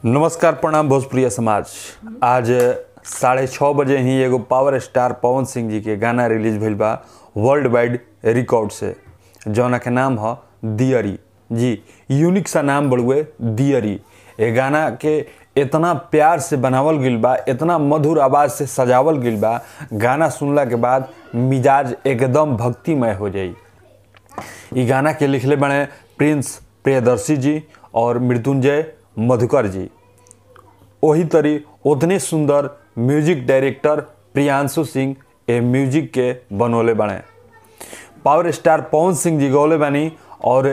नमस्कार, प्रणाम भोजप्रिय समाज। आज 6:30 बजे ही एगो पावर स्टार पवन सिंह जी के गाना रिलीज भइल बा वर्ल्ड वाइड रिकॉर्ड से, जौना के नाम है दियरी। जी यूनिक सा नाम बड़ुए दियरी। ये गाना के इतना प्यार से बनावल गइल बा, इतना मधुर आवाज़ से सजावल गइल बा, गाना सुनला के बाद मिजाज एकदम भक्तिमय हो जाई। ये गाना के लिखले बने प्रिंस प्रियदर्शी जी और मृत्युंजय मधुकर जी। वही तरी उतने सुंदर म्यूजिक डायरेक्टर प्रियांशु सिंह ए म्यूजिक के बनौले बने। पावर स्टार पवन सिंह जी गौले बनी और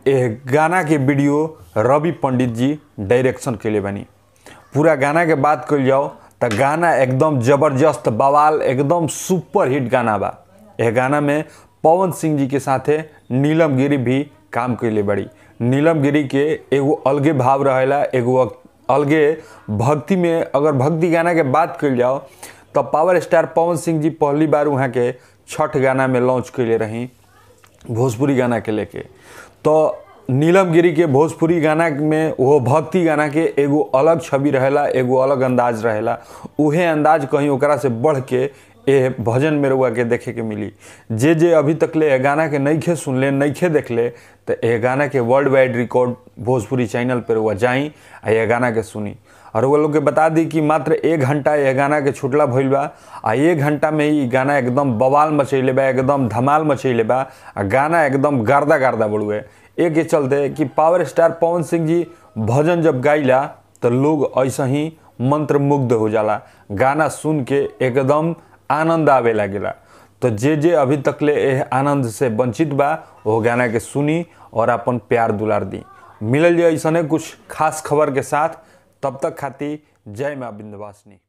ए गाना के वीडियो रवि पंडित जी डायरेक्शन के लिए बनी। पूरा गाना के बात कर जाओ तो गाना एकदम जबरदस्त बवाल, एकदम सुपर हिट गाना बा। यह गाना में पवन सिंह जी के साथे नीलम गिरी भी काम कैले बड़ी। नीलम गिरी के एगो अलगे भाव रहेला, एगो अलगे भक्ति में। अगर भक्ति गाना के बात कर जाओ तो पावर स्टार पवन सिंह जी पहली बार वहाँ के छठ गाना में लॉन्च कैले रही भोजपुरी गाना के लेके। तो नीलम गिरी के भोजपुरी गाना में वो भक्ति गाना के एगो अलग छवि रहेला, एगो अलग अंदाज रहेला। उहे अंदाज कहीं ओकरा से बढ़ के ए भजन में रउआ के देखे के मिली। जे जे अभी तक ले गाना के नइखे सुनले, नइखे देखले, तो ए गाना के world wide record Bhojpuri channel पर रउआ जाई आ ये गाना के सुनी। और वो लोग के बता दी कि मात्र 1 घंटा यह गाना के छुटला भइल बा आ 1 घंटा में ही गाना एकदम बवाल मचैले बा, एकदम धमाल मचैले बा आ गाना एकदम गर्दा गर्दा बड़ुए। एक के चलते कि पावर स्टार पवन सिंह जी भजन जब गाइला तो लोग ऐसा ही मंत्रमुग्ध हो जाला, गाना सुन के एकदम आनंद आवे लागेला। तो जे जे अभी तक ले एह आनंद से वंचित बा वो गाना के सुनी और अपन प्यार दुलार दी। मिलल जाए ऐसने कुछ खास खबर के साथ, तब तक खाती जय माँ विंध्यवासिनी।